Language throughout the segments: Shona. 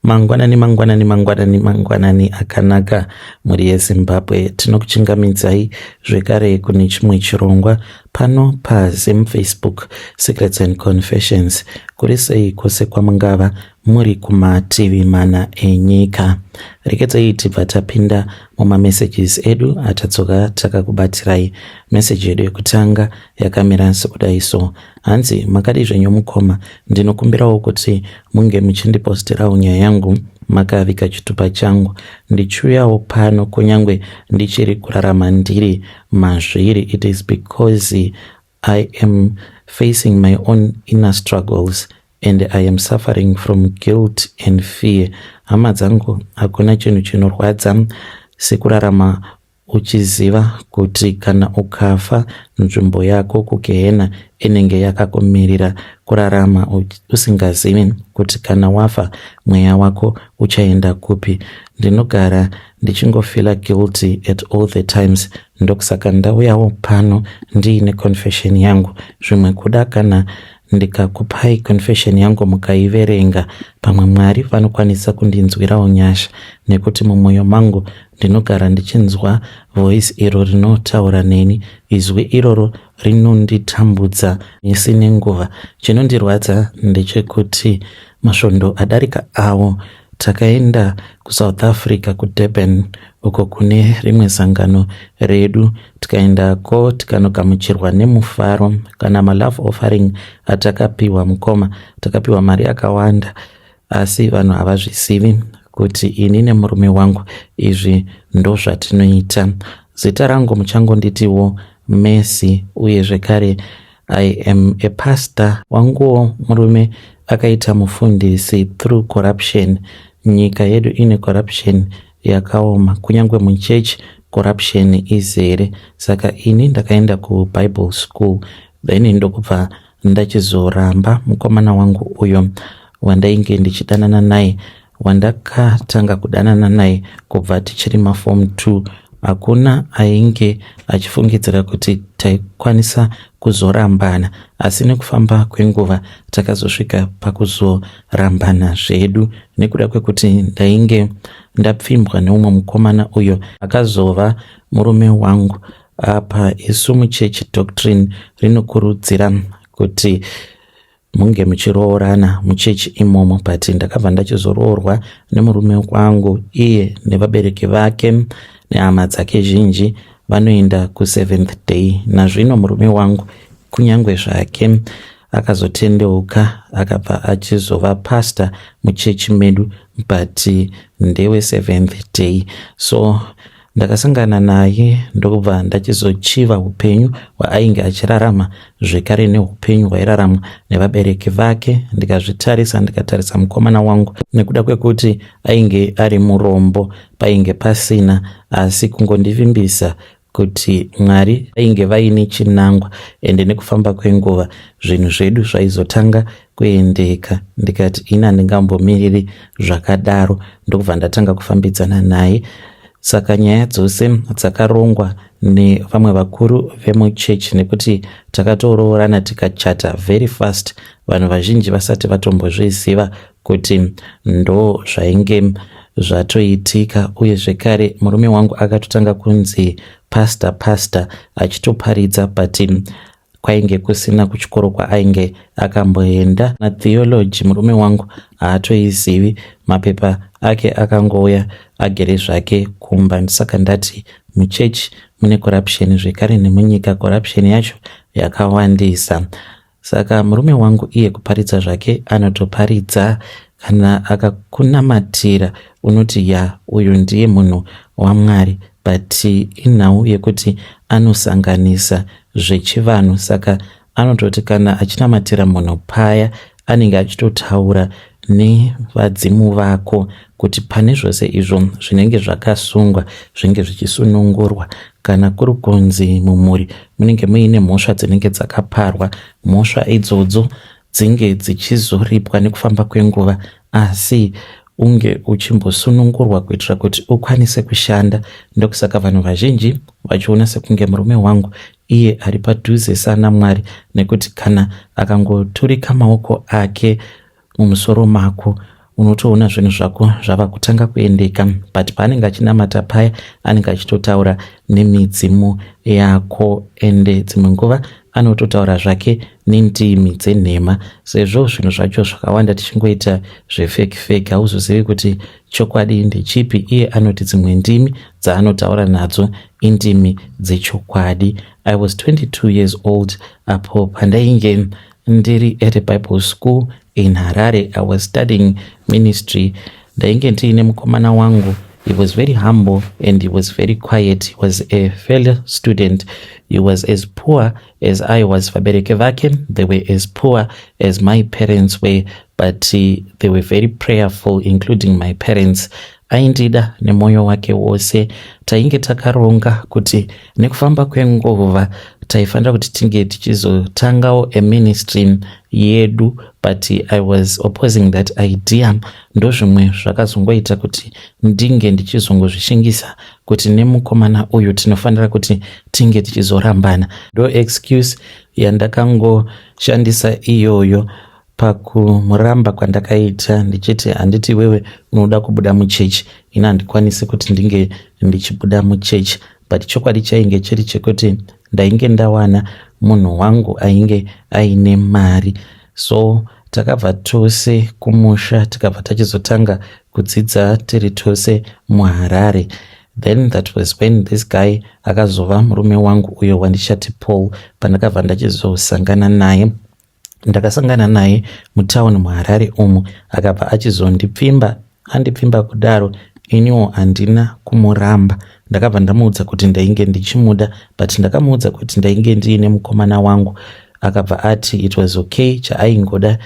Mangwanani mangwanani mangwanani mangwanani akanaka mhuri yeZimbabwe tinokuchingamidzai zvekare kune chimwe chirongwa pano paZim Facebook Secrets and Confessions kuri sei kwose kwamungava muri kumativi mana enyika rekedzai tibva tapinda mumamessages edu atadzoka takakubatirai meseji yedu yekutanga yakamira sekudai so Hanzi makadii zvenyu mukoma ndinokumbirawo kuti munge muchindiposterawo nyaya yangu makaviga chitupa changu ndichiuyawo pano kunyangwe ndichiri kurarama ndiri mazviri it is because I am facing my own inner struggles and I am suffering from guilt and fear hama dzangu hakuna chinhu chinorwadza sekurarama uchiziva kuti kana ukafa nzvimbo yako kugehena inenge yakakumirira kurarama usingazivi kuti kana wafa mweya wako uchaenda kupi ndinogara ndichingofila guilty at all the times ndokusaka ndauyawo pano ndiine confession yangu zvimwe kuda kana ndikakupai confession yangu mukaiverenga pamwe Mwari vanokwanisa kundinzwirawo nyasha nekuti mumwoyo mangu ndinogara ndichinzwa voice iro rinotaura neni izwi iroro rinonditambudza misi nenguva chinondirwadza ndechekuti masvondo adarika awo Takaenda kuSouth Africa kuDurban uko kune rimwe sangano redu tikaendako tikanogamuchirwa nemufaro kana malove offering atakapiwa mukoma takapiwa mari yakawanda asi vanhu havazvizivi kuti ini nemurume wangu izvi ndozvatinoita zita rangu muchangonditiwo Mercy uye zvekare I am a pastor wanguwo murume akaita mufundisi through corruption nyika yedu ine corruption yakaoma kunyange muchechi corruption izere saka ini ndakaenda kubible school then ndokubva ndachizoramba mukomana wangu uyo wandainge ndichidanana naye wandakatanga kudanana naye kubva tichiri maform 2 hakuna ainge achifungidzira kuti taikwanisa kuzorambana asi nekufamba kwenguva takazosvika pakuzorambana zvedu nekuda kwekuti ndainge ndapfimbwa neumwe mukomana uyo akazova murume wangu apa isu muchechi doctrine rinokurudzira kuti munge muchiroorana muchechi imomo but ndakabva ndachizoroorwa nemurume wangu iye nevabereki vake nehama dzake zhinji vanoenda kuseventh day nazvino murume wangu kunyange zvake akazotendeuka akabva achizova pastor muchechi medu but ndewe seventh day so Ndakasangana naye ndokubva ndachizochiva upenyu hwaainge achirarama zvekare neupenyu hwairaramwa nevabereki vake ndikazvitarisa ndikatarisa mukomana wangu nekuda kwekuti ainge ari murombo painge pasina asi kungondivimbisa kuti Mwari vainge vaine chinangwa ende nekufamba kwenguva zvinhu zvedu zvaizotanga kuendeka ndikati ini handingambomiriri zvakadaro ndokubva ndatanga kufambidzana naye saka nyaya dzose dzakarongwa nevamwe vakuru vemuchechi nekuti takatoroorana tikachata very fast vanhu vazhinji vasati vatombozviziva kuti ndo zvainge zvatoitika uye zvekare murume wangu akatotanga kunzi pastor pastor achitoparidza but kwainge kusina kuchikoro kwaainge akamboenda natheology murume wangu haatoizivi mapepa ake akangouya agere zvake kumba ndisaka ndati muchechi mune corruption zvekare nemunyika corruption yacho yakawandisa Saka murume wangu iye kuparidza zvake anotoparidza kana akakunamatira unoti ya uyu ndiye munhu waMwari but inhau yekuti anosanganisa zvechivanhu saka anototi kana achinamatira munhu paya anenge achitotaura nevadzimu vako kuti pane zvose izvo zvinenge zvakasungwa zvinge zvichisunungurwa kana kuri kunzi mumhuri munenge muine mhosva dzinenge dzakaparwa mhosva idzodzo dzinge dzichizoripwa nekufamba kwenguva asi unge uchimbosunungurwa kuitira kuti ukwanise kushanda ndokusaka vanhu vazhinji vachiona sekunge murume wangu iye ari padhuze sana Mwari nekuti kana akangoturika maoko ake mumusoro mako Unotoona zvinhu zvako zvava kutanga kuendeka, but paanenge achinamata paya anenge achitotaura nemidzimu yako, ende dzimwe nguva anototaura zvake nendimi dzenhema, sezvo zvinhu zvacho zvakawanda tichingoita zvefeki feki, hauzozivi kuti chokwadi ndechipi. Iye anoti dzimwe ndimi dzaanotaura nadzo indimi dzechokwadi. I was 22 years old apo pandainge ndiri at a Bible school in Harare. I was studying ministry. Ndainge ndiine mukomana wangu. He was very humble and he was very quiet. He was a fellow student. He was as poor as I was. Vabereki vake, they were as poor as my parents were, but they were very prayerful, including my parents. Aindida nemwoyo wake wose. Tainge takaronga kuti nekufamba kwenguva taifanira kuti tinge tichizotangawo a ministry yedu, but I was opposing that idea. Ndozvimwe zvakazongoita kuti ndinge ndichizongozvishingisa kuti nemukomana uyu tinofanira kuti tinge tichizorambana. Ndo excuse yandakangoshandisa iyoyo pakumuramba kwandakaita, ndichiti, "Handiti wewe unoda kubuda muchechi? Ini handikwanisi kuti ndinge ndichibuda muchechi." But chokwadi chainge chiri chekuti ndainge ndawana munhu wangu ainge aine mari. So takabva tose kumusha, tikabva tachizotanga kudzidza tiri tose muHarare. Then that was when this guy akazova murume wangu, uyo wandichati Paul. Pandakabva ndachizosangana naye, ndakasangana naye mutauni muHarare umu. Akabva achizondipfimba. Andipfimba kudaro, iniwo handina kumuramba. Ndakabva ndamuudza kuti ndainge ndichimuda, but ndakamuudza kuti ndainge ndiine mukomana wangu. Akabva ati it was okay, chaaingoda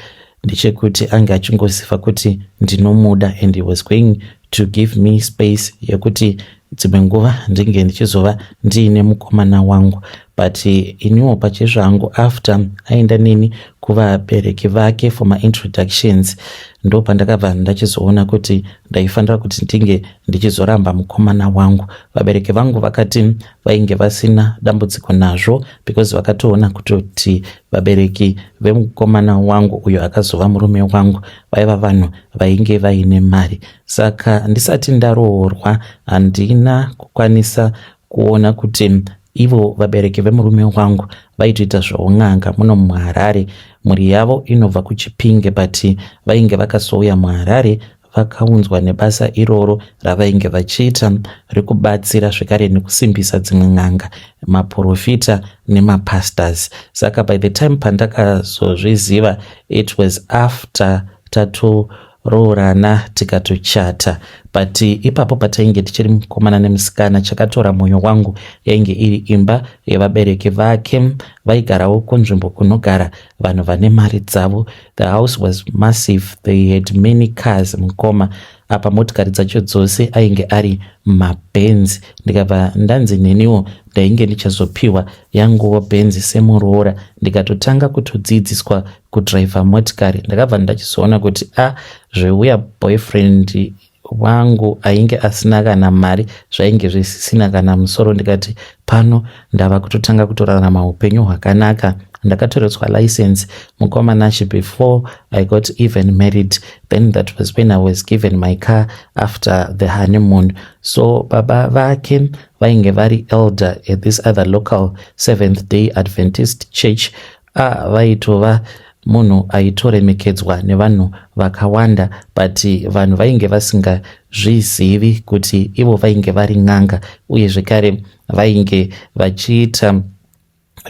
ndechekuti ange achingoziva kuti ndinomuda, and he was going to give me space yekuti dzimwe nguva ndinge ndichizova ndiine mukomana wangu. But iniwo pachezvangu, after aenda neni kuvabereki vake for maintroductions, ndo pandakabva ndachizoona kuti ndaifanira kuti ndinge ndichizoramba mukomana wangu. Vabereki vangu vakati vainge vasina dambudziko nazvo, because vakatoona kutoti vabereki vemukomana wangu, uyo akazova murume wangu, vaiva vanhu vainge vaine mari. Saka ndisati ndaroorwa, handina kukwanisa kuona kuti ivo vabereki vemurume wangu vaitoita zveun'anga muno muHarare. Mhuri yavo inobva kuChipinge, but vainge vakazouya muHarare vakaunzwa nebasa iroro ravainge vachiita rekubatsira zvekare nekusimbisa dzimwe n'anga, maprofita nemapastors. Saka by the time pandakazozviziva, it was after tatoroorana, tikatochata. But ipapo patainge tichiri mukomana nemusikana, chakatora mwoyo wangu yainge iri imba yevabereki vake. Vaigarawo kunzvimbo kunogara vanhu vane mari dzavo. The house was massive. They had many cars, mukoma. Apa motikari dzacho dzose ainge ari maBenz. Ndikabva ndanzi neniwo ndainge ndichazopiwa yanguwo Benz semuroora. Ndikatotanga kutodzidziswa kudhiraivha motikari. Ndakabva ndachizoona kuti a zveuya boyfriend wangu ainge asina kana mari zvainge zvisisina kana musoro. Ndikati pano ndava kutotanga kutorarama upenyu hwakanaka. Ndakatoretswa license, mukoma Nashi, before I got even married. Then that was when I was given my car after the honeymoon. So baba vake vainge vari elder at this other local Seventh Day Adventist church. Ah, vaitova munhu aitoremekedzwa nevanhu vakawanda, but vanhu vainge vasingazvizivi kuti ivo vainge vari n'anga, uye zvekare vainge vachiita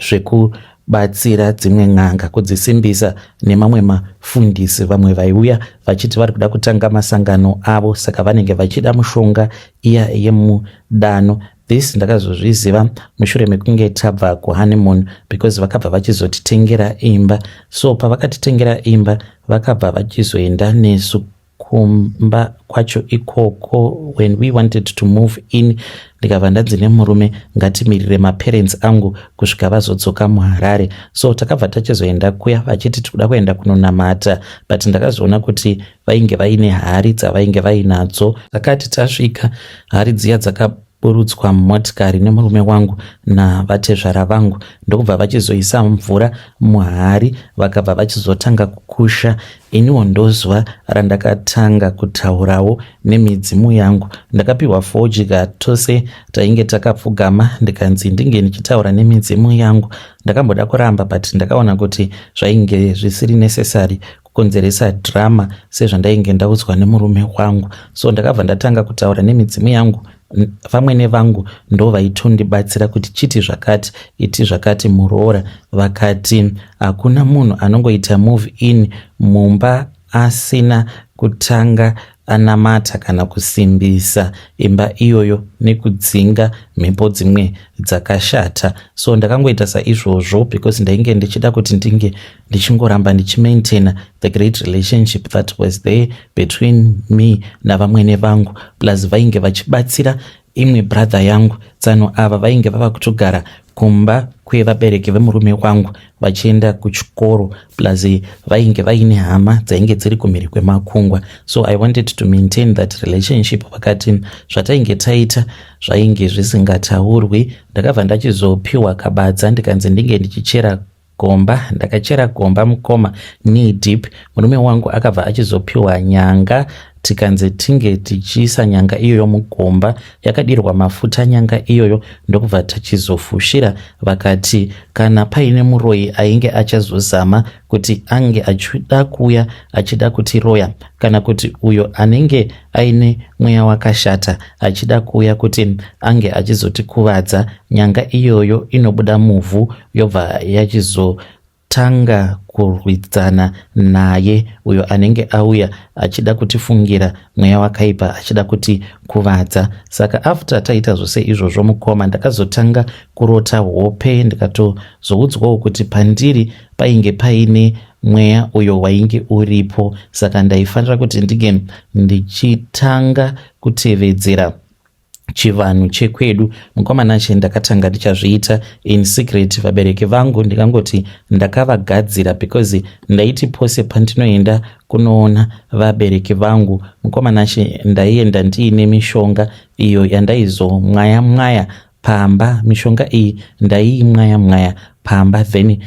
zvekubatsira dzimwe n'anga kudzisimbisa nemamwe mafundisi. Vamwe vaiuya vachiti vari kuda kutanga masangano avo, saka vanenge vachida mushonga iya yemudano. This ndakazozviziva mushure mekunge tabva kuhoneymoon, because vakabva vachizotitengera imba. So pavakatitengera imba, vakabva vachizoenda nesu kumba kwacho ikoko. When we wanted to move in, ndikabva ndanzi nemurume ngatimirire maparents angu kusvika vazodzoka muHarare. So takabva tachizoenda kuya vachiti tikuda kuenda kunonamata, but ndakazoona kuti vainge vaine hari dzavainge vainadzo. Takati tasvika, hari dziya dzaka Ndakaburutswa mumotikari nemurume wangu navatezvara vangu ndokubva vachizoisa mvura muhari vakabva vachizotanga kukusha. Iniwo ndozuva randakatanga kutaurawo nemidzimu yangu. Ndakapiwa fodya tose tainge takapfugama ndikanzi ndinge ndichitaura nemidzimu yangu. Ndakamboda kuramba but ndakaona kuti zvainge zvisiri necessary kukonzeresa drama sezvandainge ndaudzwa nemurume wangu. So ndakabva ndatanga kutaura nemidzimu yangu. Vamwene vangu ndovaitondibatsira kuti chiti zvakati, iti zvakati muroora. Vakati hakuna munhu anongoita move in mumba asina kutanga anamata kana kusimbisa imba iyoyo nekudzinga mhepo dzimwe dzakashata. So ndakangoita saizvozvo because ndainge ndichida kuti ndinge ndichingoramba ndichimaintaina the great relationship that was there between me navamwene vangu, plus vainge vachibatsira imwe brother yangu. Tsano ava vainge vava kutogara kumba kwevabereki vemurume wangu vachienda kuchikoro, plus vainge vaine hama dzainge dziri kumhiri kwemakungwa, so I wanted to maintain that relationship. Vakati zvatainge taita zvainge zvisingataurwi. Ndakabva ndachizopiwa kabadza ndikanzi ndinge ndichichera gomba. Ndakachera gomba, mukoma, knee deep. Murume wangu akabva achizopiwa nyanga, tikanzi tinge tichiisa nyanga iyoyo mugomba. Yakadirwa mafuta nyanga iyoyo, ndokubva tachizofushira. Vakati kana paine muroyi ainge achazozama kuti ange achida kuuya achida kutiroya, kana kuti uyo anenge aine mweya wakashata achida kuuya kuti ange achizotikuvadza, nyanga iyoyo inobuda muvhu yobva yachizotanga kurwidzana naye uyo anenge auya achida kutifungira mweya wakaipa, achida kutikuvadza. Saka after taita zvose izvozvo, mukoma, ndakazotanga kurota hope, ndikatozoudzwawo kuti pandiri painge paine mweya uyo wainge uripo, saka ndaifanira kuti ndinge ndichitanga kutevedzera chivanhu chekwedu. Mukoma Nashe, ndakatanga ndichazviita in secret. Vabereki vangu ndikangoti ndakavagadzira because ndaiti pose pandinoenda kunoona vabereki vangu, mukoma Nashe, ndaienda ndiine mishonga iyo yandaizomwaya mwaya pamba. Mishonga iyi ndaiimwaya mwaya pamba, then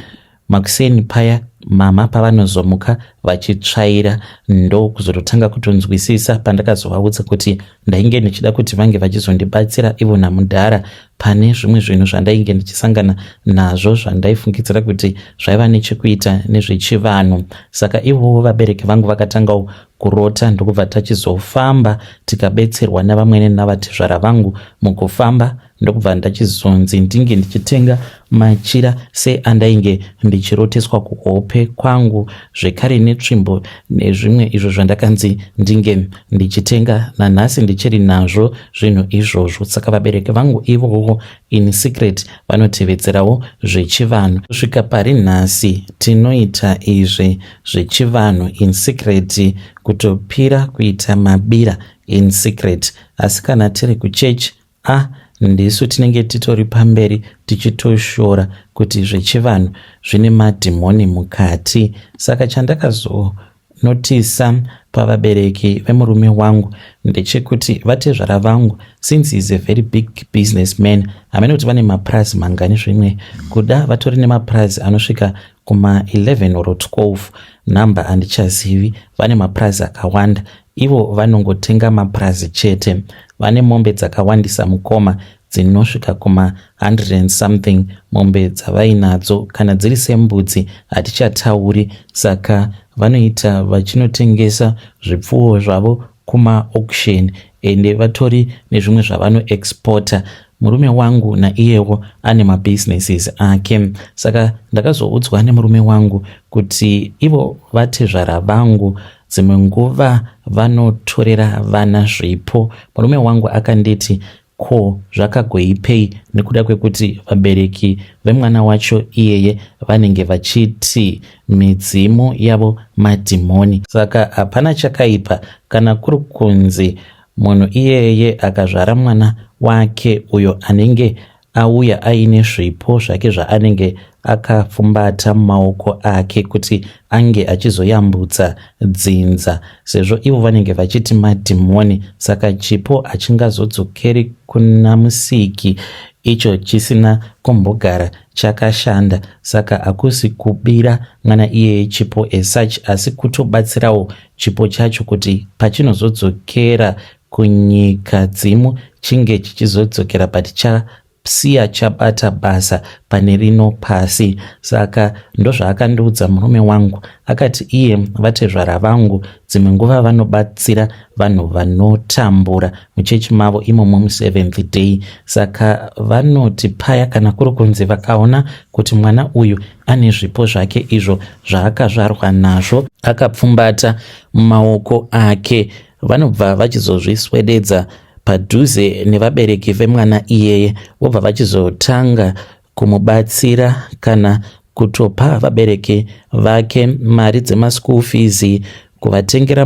makuseni paya mama pavanozomuka vachitsvaira, ndokuzototanga kutonzwisisa pandakazovaudza kuti ndainge ndichida kuti vange vachizondibatsira ivo namudhara pane zvimwe zvinhu zvandainge ndichisangana nazvo zvandaifungidzira kuti zvaiva nechekuita nezvechivanhu. Saka ivowo vabereki vangu vakatangawo kurota, ndokubva tachizofamba tikabetserwa navamwene navatezvara vangu mukufamba, ndokubva ndachizonzi ndinge ndichitenga machira seandainge ndichiroteswa kuhope kwangu, zvekare netsvimbo nezvimwe izvo zvandakanzi ndinge ndichitenga. Nanhasi ndichiri nazvo zvinhu izvozvo. Saka vabereki vangu ivowo in secret vanotevedzerawo zvechivanhu. Kusvika pari nhasi tinoita izvi zvechivanhu in secret, kutopira kuita mabira in secret, asi kana tiri kuchechi, a ndisu tinenge titori pamberi tichitoshora kuti zvechivanhu zvine madhimoni mukati. Saka chandakazonotisa pavabereki vemurume wangu ndechekuti vatezvara vangu, since is a very big business man, hamene kuti vane mapurazi mangani, zvimwe kuda vatori nemapurazi anosvika kuma11 or 12, nhamba handichazivi. Vane mapurazi akawanda. Ivo vanongotenga mapurazi chete. Vane mombe dzakawandisa, mukoma, dzinosvika kuma100 and something mombe dzavainadzo. Kana dziri sembudzi hatichatauri. Saka vanoita vachinotengesa zvipfuwo zvavo kumaauction, ende vatori nezvimwe zvavanoexporta. Murume wangu naiyewo ane mabusinesses ake. Saka ndakazoudzwa nemurume wangu kuti ivo vatezvara vangu dzimwe nguva vanotorera vana zvipo. Murume wangu akanditi, "Ko zvakagoipei nekuda kwekuti vabereki vemwana wacho iyeye vanenge vachiti midzimu yavo madhimoni? Saka hapana chakaipa kana kuri kunzi munhu iyeye akazvara mwana wake uyo anenge auya aine zvipo zvake zvaanenge." akapfumbata mumaoko ake kuti ange achizoyambutsa dzinza sezvo ivo vanenge vachiti madhimoni saka chipo hachingazodzokeri kuna musiki icho chisina kumbogara chakashanda saka hakusi kubira mwana iyeye chipo as such asi kutobatsirawo chipo chacho kuti pachinozodzokera kunyika dzimu chinge chichizodzokera but chasiya chabata basa pane rino pasi. Saka ndozvaakandiudza murume wangu akati iye vatezvara vangu dzimwe nguva vanobatsira vanhu vanotambura muchechi mavo imomo muSeventh Day. Saka vanoti paya kana kuri kunzi vakaona kuti mwana uyu ane zvipo zvake izvo zvaakazvarwa nazvo akapfumbata mumaoko ake vanobva vachizozviswededza padhuze nevabereki vemwana iyeye vobva vachizotanga kumubatsira kana kutopa vabereki vake mari dzemaschool fees, kuvatengera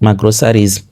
magroceries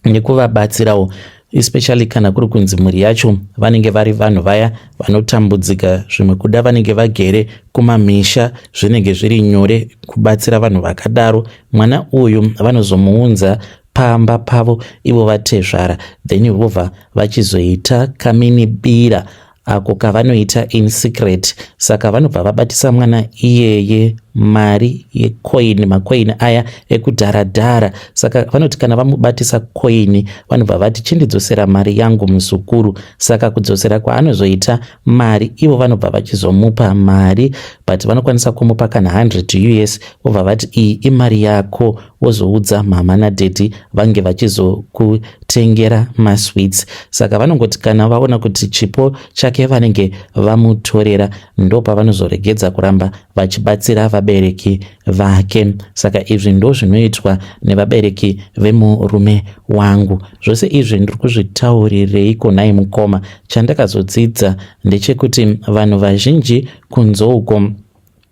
nekuvabatsirawo, especially kana kuri kunzi mhuri yacho vanenge vari vanhu vaya vanotambudzika, zvimwe kuda vanenge vagere kumamisha, zvinenge zviri nyore kubatsira vanhu vakadaro. Mwana uyu vanozomuunza pamba pavo ivo vatezvara, then vobva vachizoita kaminibira ako kavanoita in secret. Saka vanobva vabatisa mwana iyeye mari yekoini, makoini aya ekudharadhara. Saka vanoti kana vamubatisa koini vanobva vati, "Chindidzosera mari yangu, muzukuru." Saka kudzosera kwaanozoita mari, ivo vanobva vachizomupa mari, but vanokwanisa kumupa kana 100 US, vobva vati, "Iyi imari yako, wozoudza mama nadhedhi vange vachizokutengera masweets." Saka vanongoti kana vaona kuti chipo chake vanenge vamutorera, ndo pavanozoregedza kuramba vachibatsira vabereki vake. Saka izvi ndo zvinoitwa nevabereki vemurume wangu. Zvose izvi ndiri kuzvitaurireiko nhai mukoma? Chandakazodzidza ndechekuti vanhu vazhinji kunze uko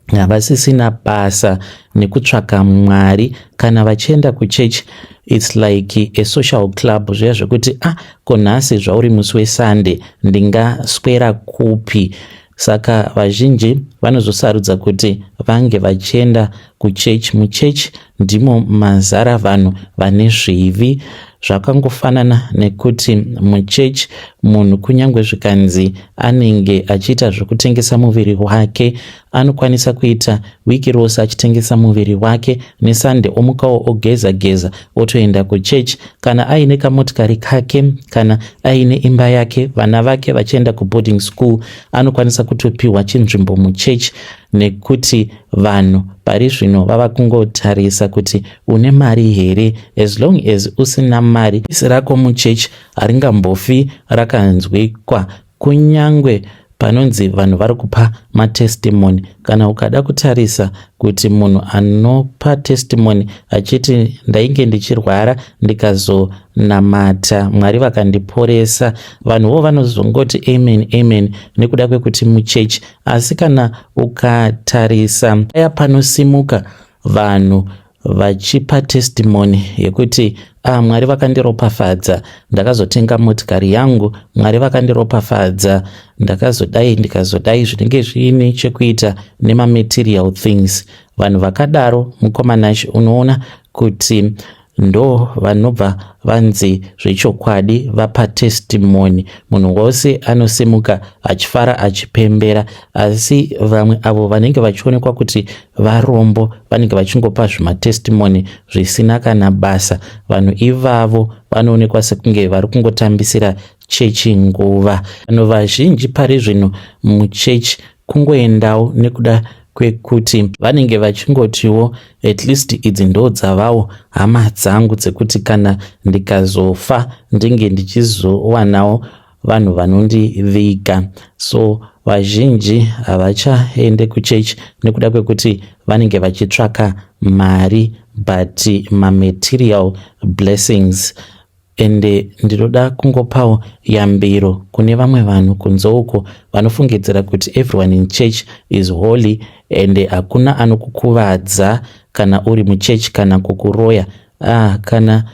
havasisina basa nekutsvaka Mwari. Kana vachienda kuchechi, it's like a social club zviya zvekuti, "Ah, ko nhasi zvauri musi weSunday, ndingaswera kupi?" Saka vazhinji vanozosarudza kuti vange vachienda kuchechi. Muchechi ndimo mazara vanhu vane zvivi. Zvakangofanana nekuti muchechi munhu kunyange zvikanzi anenge achiita zvekutengesa muviri wake, anokwanisa kuita wiki rose achitengesa muviri wake, neSunday omukawo ogeza geza otoenda kuchechi. Kana aine kamotikari kake, kana aine imba yake, vana vake vachienda kuboarding school, anokwanisa kutopiwa chinzvimbo muchechi, nekuti vanhu pari zvino vava kungotarisa kuti une mari here. As long as usina mari, isi rako muchechi haringambofi rakanzwikwa, kunyange panonzi vanhu vari kupa matestimony. Kana ukada kutarisa kuti munhu anopa testimony achiti, "Ndainge ndichirwara, ndikazonamata, Mwari vakandiporesa," vanhuwo vanozongoti, "Amen, amen," nekuda kwekuti muchechi. Asi kana ukatarisa aya panosimuka vanhu vachipa testimony yekuti, "Ah, Mwari vakandiropafadza, ndakazotenga motikari yangu, Mwari vakandiropafadza, ndakazodai, ndikazodai," zvinenge zviine chekuita nemamaterial things. Vanhu vakadaro, mukoma Nash, unoona kuti ndo vanobva vanzi zvechokwadi vapa testimony. Munhu wose anosimuka achifara, achipembera. Asi vamwe avo vanenge vachionekwa kuti varombo, vanenge vachingopa zvimatestimony zvisina kana basa, vanhu ivavo vanoonekwa sekunge vari kungotambisira chechi nguva. Vanhu vazhinji pari zvino muchechi kungoendawo nekuda kwekuti vanenge vachingotiwo, "At least idzi ndo dzavawo hama dzangu dzekuti kana ndikazofa ndinge ndichizowanawo vanhu vanondiviga." So vazhinji havachaende kuchechi nekuda kwekuti vanenge vachitsvaka mari, but mamaterial blessings. Ende ndinoda kungopawo yambiro kune vamwe vanhu kunze uko vanofungidzira kuti everyone in church is holy and hakuna anokukuvadza kana uri muchechi kana kukuroya. Ah, kana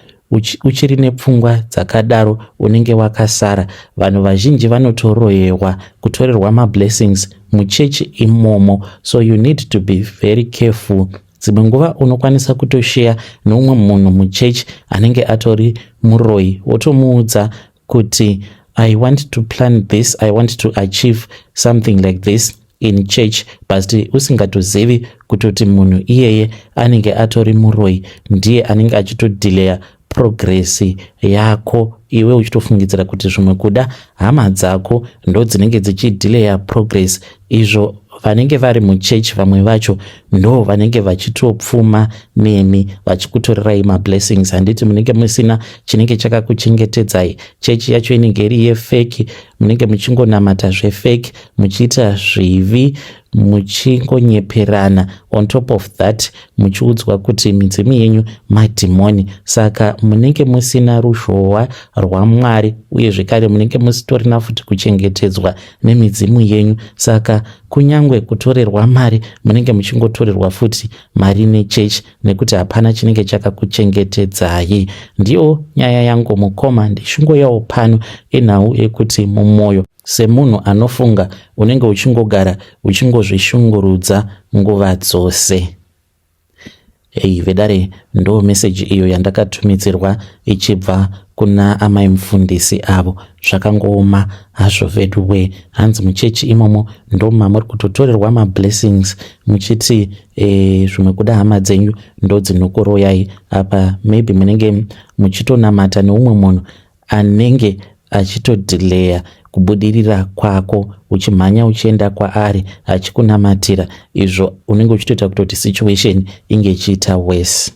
Uchiri nepfungwa dzakadaro unenge wakasara. Vanhu vazhinji vanotoroyewa kutorerwa mablessings muchechi imomo, so you need to be very careful. Dzimwe nguva unokwanisa kutosheya neumwe munhu muchechi anenge atori muroyi, wotomuudza kuti, "I want to plan this, I want to achieve something like this in church," but usingatozivi kutoti munhu iyeye anenge atori muroyi, ndiye anenge achitodhileya progress yako, iwe uchitofungidzira kuti zvimwe kuda hama dzako ndo dzinenge dzichidhileya progress, izvo vanenge vari muchechi vamwe vacho ndo vanenge vachitopfuma nemi, vachikutorerai mablessings. Handiti munenge musina chinenge chakakuchengetedzai? Chechi yacho inenge iri yefake, munenge muchingonamata zvefake, muchiita zvivi, muchingonyeperana. On top of that, muchiudzwa kuti midzimu yenyu madhimoni, saka munenge musina ruzhowa rwaMwari, uye zvekare munenge musitorina futi kuchengetedzwa nemidzimu yenyu. Saka kunyange kutorerwa mari, munenge muchingotorerwa futi mari nechechi, nekuti hapana chinenge chakakuchengetedzai. Ndiyo nyaya yangu, mukoma. Ndichingoyawo pano inhau yekuti mumwoyo semunhu anofunga unenge uchingogara uchingozvishungurudza nguva dzose. Ei vedare, ndo meseji iyo yandakatumidzirwa ichibva kuna amai mufundisi avo. Zvakangooma hazvo veduwe. Hanzi muchechi imomo ndo mamuri kutotorerwa mablessings, muchiti zvimwe kuda hama dzenyu ndo dzinokoroyai. Apa maybe munenge muchitonamata neumwe munhu anenge achitodhileya kubudirira kwako, uchimhanya uchienda kwaari achikunamatira, izvo unenge uchitoita kutoti situation inge ichiita worse.